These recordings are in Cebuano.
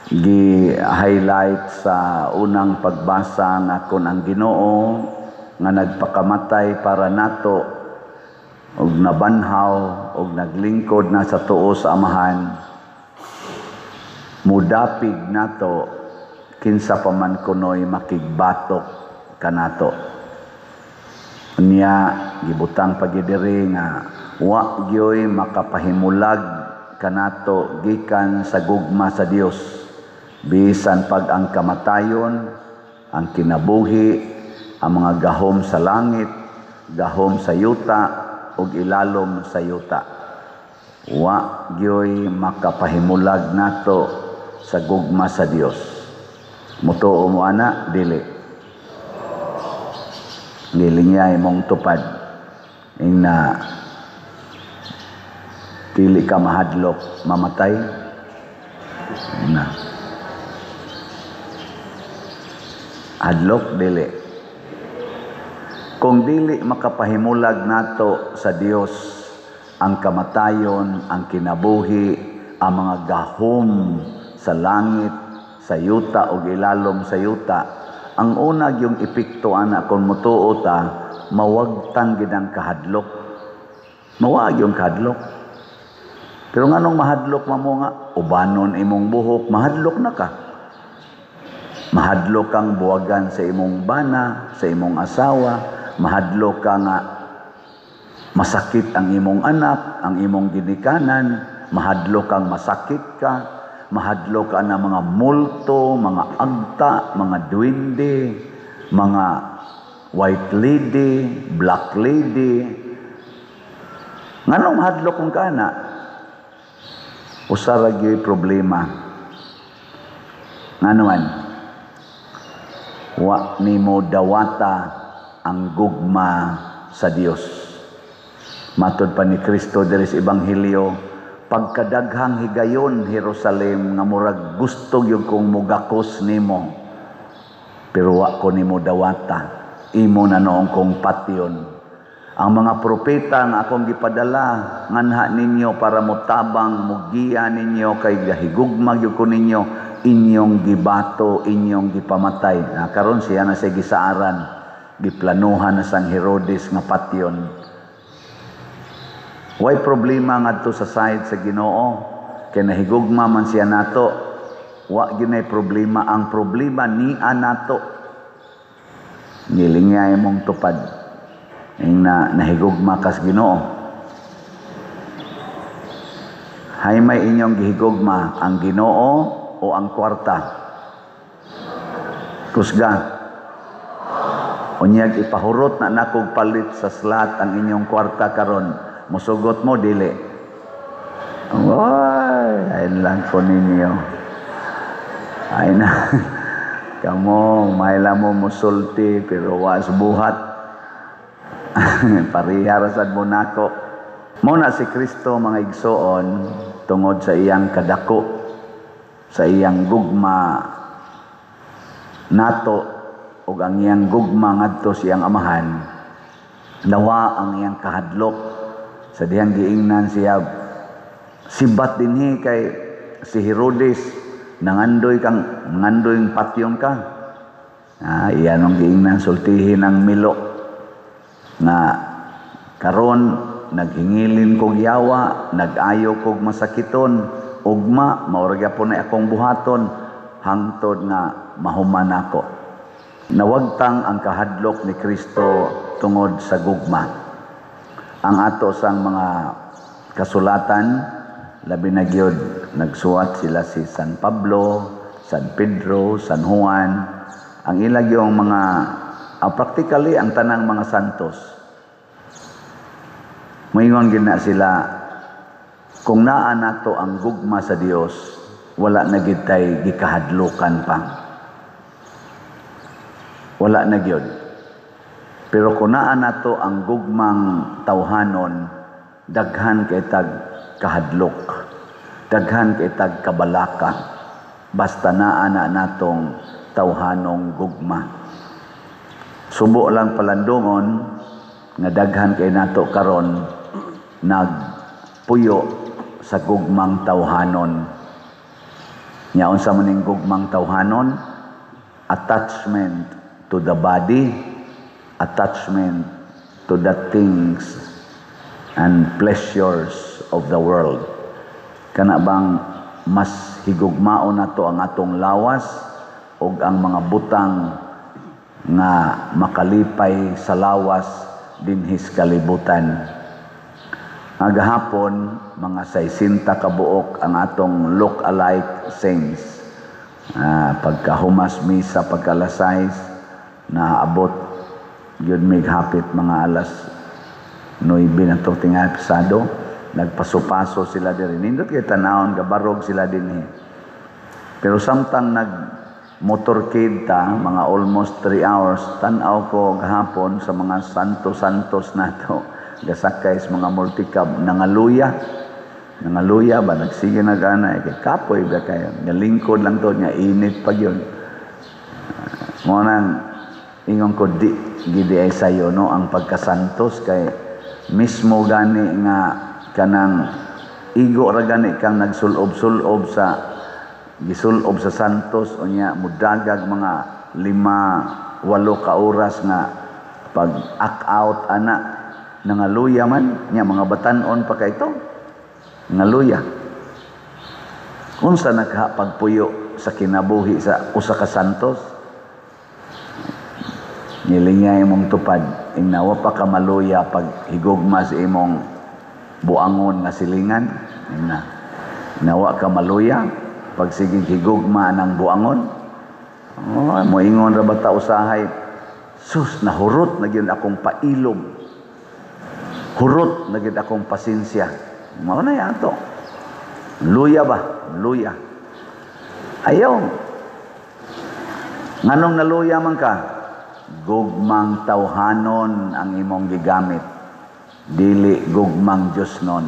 Gi-highlight sa unang pagbasa nga kon ang Ginoo nga nagpakamatay para nato og nabanhaw og naglingkod na sa tuo sa Amahan, mudapig nato, kinsa pa man kunoy makigbatok kanato. Unya gibutang pa gyud diri nga wa gyoy makapahimulag kanato gikan sa gugma sa Dios, bisan pag ang kamatayon, ang kinabuhi, ang mga gahom sa langit, gahom sa yuta ug ilalom sa yuta. Wa gyoy makapahimulag nato sa gugma sa Dios. Mutuo mo ana, dili? Dili niya imong tupad ingna dili ka mahadlok mamatay na. Hadlok, dili? Kung dili makapahimulag nato sa Dios ang kamatayon, ang kinabuhi, ang mga gahom sa langit, sa yuta ug ilalom sa yuta, ang una yung epekto ana kung mutuo ta, mawagtang gid ang kahadlok. Mawag yung kahadlok. Pero nganong mahadlok man mo nga ubanon imong buhok, mahadlok na ka. Mahadlok kang buwagan sa imong bana, sa imong asawa, mahadlok ka nga masakit ang imong anak, ang imong ginikanan, mahadlok kang masakit ka, mahadlok ka na mga multo, mga agta, mga duwende, mga white lady, black lady. Nganong mahadlok kung kana? Usa ra gyud problema. Ngano man? Wa nimo dawata ang gugma sa Dios. Matod pa ni Kristo diri sa Ebanghelyo, pagkadaghang higayon, Jerusalem, nga murag gusto gyud kong mugakos nimo, pero wa ko nimo dawata, imo na noong kong patyon. Ang mga propeta nga akong gipadala nganha ninyo para motabang, mugiya ninyo kay gahigugma gyud ko ninyo, inyong gibato, inyong gipamatay. Na karon siya na sa gisaaran, giplanuhan na sang Herodes nga patyon. Way problema ngadto sa side sa Ginoo kay nahigugma man siya nato. Wa gyud problema, ang problema ni nato. Nilingya imong tupad ing na nahigugma kas Ginoo. Hay may inyong gihigugma, ang Ginoo o ang kwarta? Kusga. Unyag ipahurot na nakog palit sa slot ang inyong kwarta karon. Musugot mo, dili? Oy, ayun lang po ninyo. Ay na. Kamo, mahila mo musulti, pero was buhat. Pariharasan mo nako. Muna si Kristo, mga igsoon, tungod sa iyang kadako, sa iyang gugma nato, ug ang iyang gugma ngadto sa iyang amahan, nawa ang iyang kahadlok. Sa dihang giingnan siya, sibat dinhi kay si Herodes, nangandoy kang nangandoy patyon ka. Ah, iyan ang giingnan, sultihin ang milo nga karon naghingilin kog yawa, nag-ayo kog masakiton, ugma mao ra gyapon na akong buhaton hangtod nga mahuman ako. Nawagtang ang kahadlok ni Kristo tungod sa gugma. Ang ato sang mga kasulatan, labi na gyud nagsuwat sila si San Pablo, San Pedro, San Juan, ang ila gyud mga practically ang tanang mga santos. Moingon gyud na sila, kung naa nato ang gugma sa Dios, wala na gyud tay gikahadlukan pa. Wala na gyud. Pero kung naa nato ang gugmang tawhanon, daghan kay tag kahadlok, daghan kay tag kabalaka, basta naa na natong tawhanong gugma. Subo lang palandungon nga daghan kay nato karon nagpuyo sa gugmang tawhanon. Nya unsa man ning gugmang tawhanon? Attachment to the body, attachment to the things and pleasures of the world. Kana bang mas higugmaon nato ang atong lawas ug ang mga butang nga makalipay sa lawas dinhis kalibutan. Agahapon, mga 60 ka buok ang atong look-alike saints. Pagkahumas misa pagka alas 6, naabot gyud mig hapit mga alas 9 na to tingali pasado. Nagpaso-paso sila diri. Nindot kay tanawon, gabarog sila dinhi. Pero samtang nag motorcade ta, mga almost 3 hours, tan-aw ko gahapon sa mga santo-santos nato gasakay sa mga multicab, nangaluya. Nangaluya ba, nagsige na gana, kay kapoy ba kayo, ngalingkod lang to, nga init pa yun. Mo nang ingon ko, di gidi ay sayo no ang pagkasantos, kay mismo gani nga kanang igo ra gani kang nagsulob-sulob sa gisulob sa santos, unya mudagag mga 5-8 ka oras nga pag act out ana, nangaluya man nya, mga batan-on pa kay to ngaluya. Unsa nagpagpuyo sa kinabuhi sa usa ka santos? Nilingay imong tupad, ingna wa pa ka maluya pag higugma sa imong buangon nga silingan. Ingna nawa ka maluya pag sige higugma ng buangon. Oh, moingon ra bata usahay, sus, nahurot na gyud akong pailom, hurot na gyud akong pasensya. Mao na yato. Luya ba? Luya. Ayaw. Nganong naluya man ka? Gugmang tawhanon ang imong gigamit, dili gugmang Diyos nun.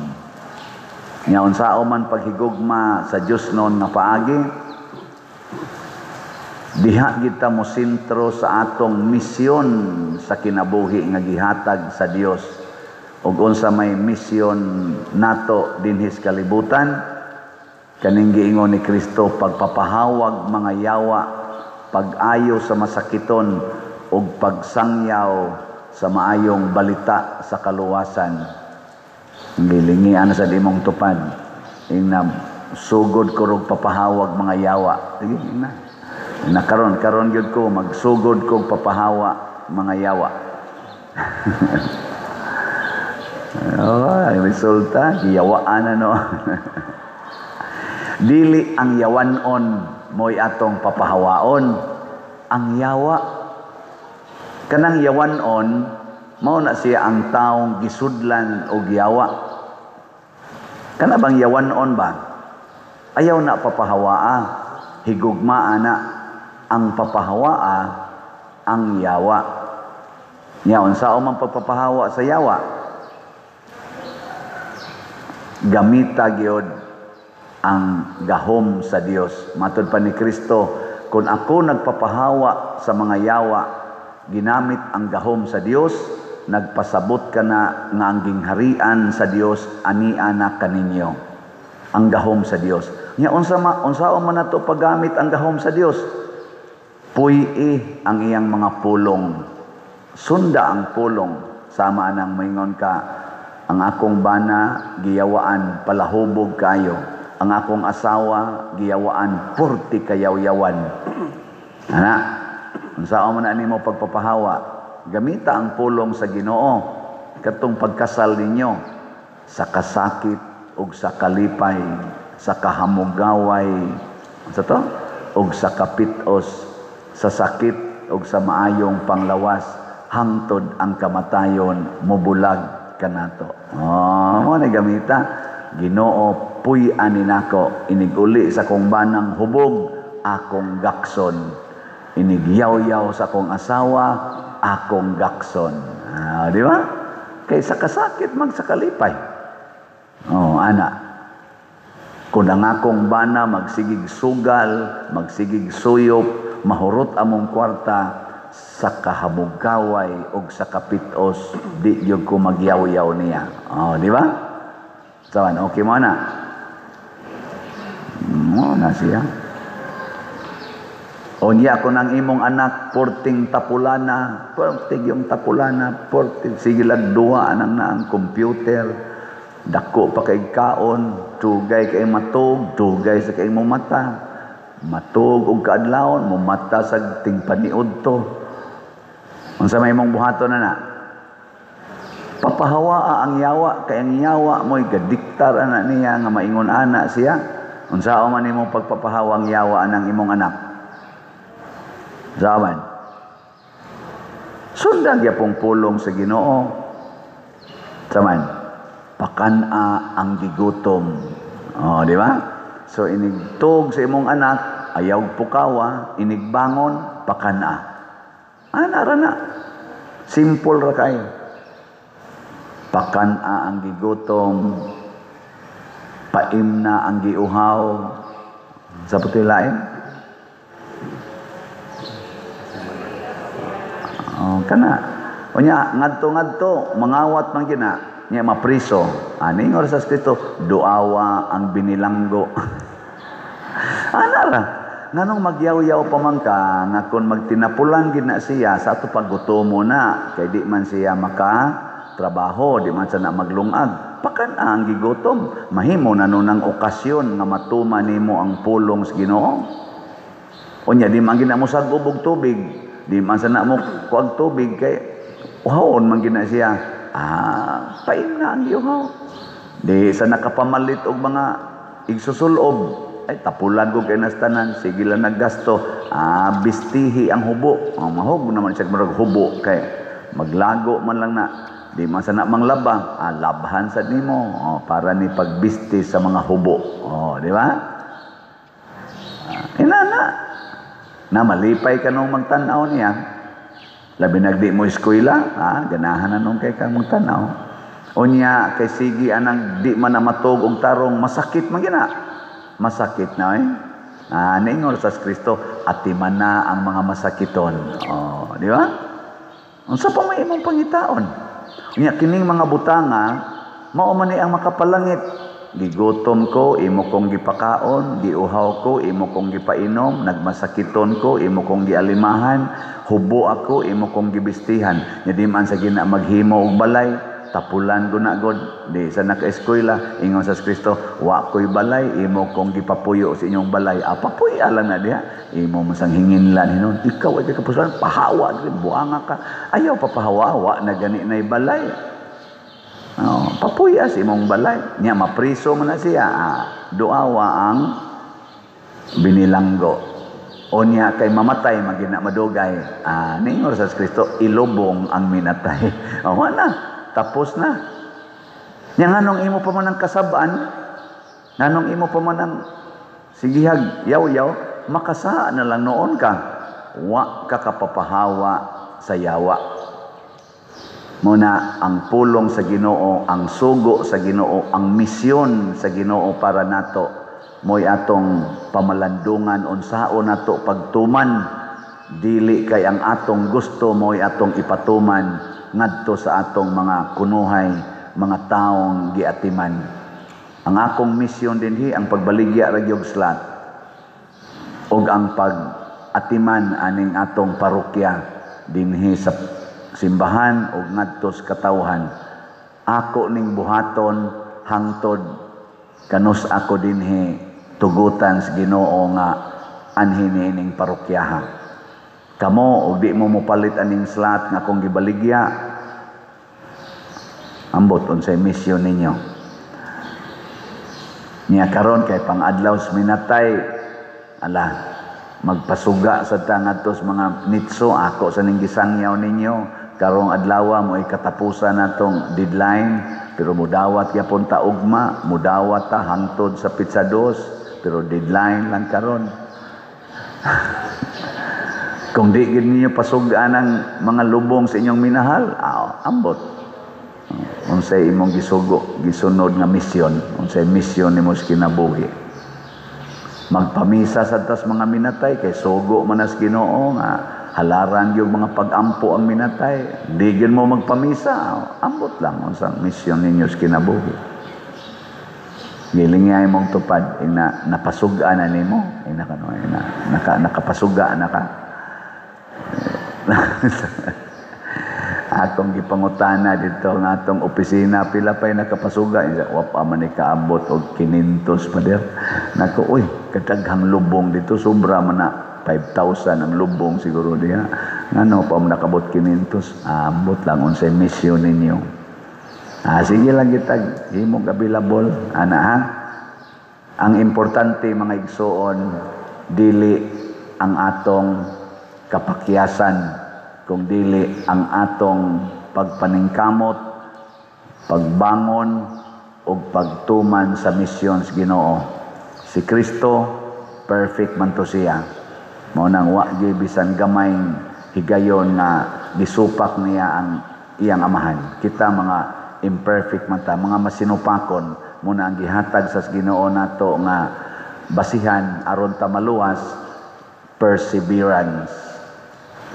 Nya unsao man paghigugma sa Diyos nun nga paagi, diha kita mo sentro sa atong misyon sa kinabuhi nga gihatag sa Dios. Ug unsa may misyon nato dinhis kalibutan, kaning giingon ni Kristo, pagpapahawag mga yawa, pag-ayo sa masakiton, ug pagsangyaw sa maayong balita sa kaluwasan. Gilingian sa imong tupad, ingna sugod ko rog papahawag mga yawa. Sige, ingna. Ingna karon, karon gyud ko magsugod kog papahawa mga yawa. Oh, ay resulta giyawaan na no. Dili ang yawanon mo'y atong papahawaon. Ang yawa, kanang yawanon mao na siya ang taong gisudlan og yawa. Kana bang yawanon ba? Ayaw na papahawaa, higugmaa na. Ang papahawaa ang yawa. Nya unsa man pagpapahawa sa yawa? Gamita gyud ang gahom sa Dios. Matod pa ni Kristo, kung ako nagpapahawa sa mga yawa, ginamit ang gahom sa Dios, nagpasabot ka na nga ang gingharian sa Dios ania na kaninyo. Ang gahom sa Dios. Nya unsa man nato paggamit ang gahom sa Dios? Puy-i ang iyang mga pulong. Sunda ang pulong. Sama nang moingon ka, ang akong bana giyawaan palahubog kayo. Ang akong asawa giyawaan purti kayawyawan. Ana, unsaon man ani mo pagpapahawa? Gamita ang pulong sa Ginoo katong pagkasal ninyo sa kasakit ug sa kalipay, sa kahamugaway, unsa to? Ug sa kapitos, sa sakit ug sa maayong panglawas, hangtod ang kamatayon mobulag kanato. Oh, mo na gamita. Ginoo, puy-an ni nako, iniguli sa kong banang hubog, akong gakson. Inigyaw-yaw sa kong asawa, akong gakson. Ah, di ba? Kay sa kasakit mag sa kalipay. Oh, ana. Kung ang akong bana magsigig sugal, magsigig suyop, mahurot among kwarta, sa kahamugaway og sa kapitos, di gyud ko magyaw-yaw niya. Oh, di ba? Sawan, okay mo na. Mo na siya. Unya kung ang imong anak porting tapulana, porting yung tapulana, porting sige lang duwa anang na ang computer, dako pa kay kaon, dugay kay matug, dugay sa kay mo mata. Matug og kaadlawon, mo mata sa tingpaniud to. Unsa may imong buhaton na na? Papahawa ang yawa, kay ang yawa mo'y gadiktar ana niya nga maingon ana siya. Unsa man imong pagpapahawa ang yawa anang imong anak? Zaman. Sundan gyapong pulong sa Ginoo. Saman, pakan-a ang gigutom. Oh, di ba? So inigtog sa imong anak, ayaw pukawa, inigbangon, pakan-a. Ana ra na. Simple ra kayo. Pakan-a ang gigutom, paimna ang giuhaw. Sa puti lain? Oh, kana. Unya ngadto-ngadto mangawat man gina nya mapriso. Ani ngor sa Kristo, duawa ang binilanggo. Ana ra. Nganong magyaw-yaw pa man ka nga kun magtinapulan gid na siya sa ato paggutomo na kay di man siya maka trabaho, di man siya na maglungag. Pakan ang gigutom, mahimo na nun ang okasyon nga matuman nimo ang pulong sa Ginoo. Unya di man gina mo sag-ob og tubig, di man sa na mo kuag tubig kay uhawon man gina siya. Ah, paim na ang giuhaw. Di sa nakapamalit og mga igsusulob, ay tapulan ko kay nastanan, sige lang naggasto. Ah, bistihi ang hubo. Ah, mahog naman siya murag hubo kay maglago man lang na. Di man sa na manglaba, ah, labhan sa nimo, oh, para ni pagbisti sa mga hubo. Oh, di ba? Ah, inana. Na malipay ka nung magtan-aw niya. Labi nagdi mo eskwela, ah, ganahan na nung kay kang magtan-aw. Unya kay sige anang di man na matog og tarong, masakit man gina. Masakit na eh. Ah, niingon sa Kristo, atiman na ang mga masakiton. Oh, di ba? Unsa pa may imong pangitaon? Unya kining mga butanga, mao man ni ang makapalangit. Gigutom ko, imo kong gipakaon, giuhaw ko, imo kong gipainom, nagmasakiton ko, imo kong gialimahan, hubo ako, imo kong gibistihan. Nya di man sa gina maghimo og balay, tapulan ko na god, di sa naka-eskwela, ingon sa Kristo, wa ko'y balay, imo kong gipapuyo sa inyong balay. Ah, papuya lang na diha. Imo man sang hinginlan hinon, ikaw ay kapusuan, pahawa, buanga ka. Ayaw papahawa, wa na gani na'y balay. Oh, papuya sa imong balay. Nya mapriso man na siya. Ah, duawa ang binilanggo. O niya kay mamatay magina madugay. Ah, ningon sa Kristo, ilubong ang minatay. O wala, tapos na. Nya nganong imo pa man ang kasab-an, nganong imo pa man ang sigihag yaw-yaw, makasaa na lang noon ka. Wa ka kapapahawa sa yawa. Muna ang pulong sa Ginoo, ang sugo sa Ginoo, ang misyon sa Ginoo para nato mo'y atong pamalandungan unsaon nato pagtuman, dili kay ang atong gusto mo'y atong ipatuman ngadto sa atong mga kunuhay, mga taong giatiman. Ang akong misyon dinhi ang pagbaligya ra gyud slot ug ang pag-atiman aning atong parokya dinhi sa simbahan og ngadto sa katawhan. Ako ning buhaton hangtod kanus ako dinhi tugutan sa Ginoo nga anhi niining parokyaha. Kamo og di mo mopalit aning slot nga akong gibaligya, ambot unsay misyon ninyo. Niya karon kay pangadlaw sa minatay, ala magpasuga sa ta ngadto sa mga nitso, ako sa ning gisangyaw ninyo. Karong adlaw mo ay katapusan natong deadline, pero mudawat gyapon ta ugma, mudawat ta hangtod sa pizza dos, pero deadline lang karon. Kung di gid ninyo pasugaan ang mga lubong sa inyong minahal, ambot. Unsay imong gisugo, gisunod nga misyon, unsay misyon nimo sa kinabuhi. Magpamisa sa tas mga minatay kay sugo man as Ginoo nga halaran yung mga pag-ampo ang minatay. Di gyud mo magpamisa, ambot lang unsang misyon ninyo sa kinabuhi. Gilingay mong tupad ina napasuga na nimo ina kano ina nakapasuga na ka. Akong gipangutana dito nga atong opisina, pila pa'y nakapasuga? Wa pa man ni kaabot og 500, pader. Nako, uy, kadaghang lubong dito, sobra man na 5,000 ang lubong siguro diha. Ngano pa man nakabot 500? Ambot lang unsay misyon ninyo. Sige lang gitag himog available ana ha. Ang importante, mga igsoon, dili ang atong kapakyasan kung dili ang atong pagpaningkamot, pagbangon ug pagtuman sa misyon sa Ginoo. Si Kristo perfect man to siya. Mao nang wa gyud bisan gamay higayon nga gisupak niya ang iyang amahan. Kita mga imperfect man ta, mga masinupakon, muna ang gihatag sa Ginoo nato nga basihan aron ta maluwas, perseverance,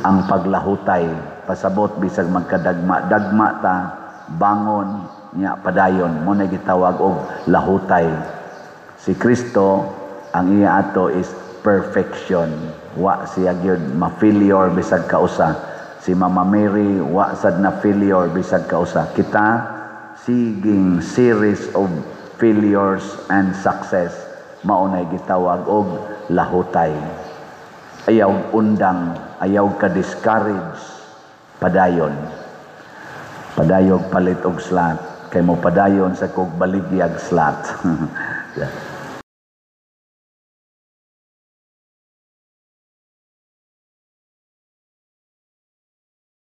ang paglahutay, pasabot bisag magkadagma dagma ta, bangon nya padayon. Mo na gitawag og lahutay. Si Kristo, ang iya ato is perfection. Wa siya gyud ma-failure bisag kausa. Si Mama Mary, wa sad na failure bisag kausa. Kita siging series of failures and success. Mao nay gitawag og lahutay. Ayaw undang, ayaw ka discourage, padayon. Padayog palit og slot kay mo padayon sa kog baligyag slot.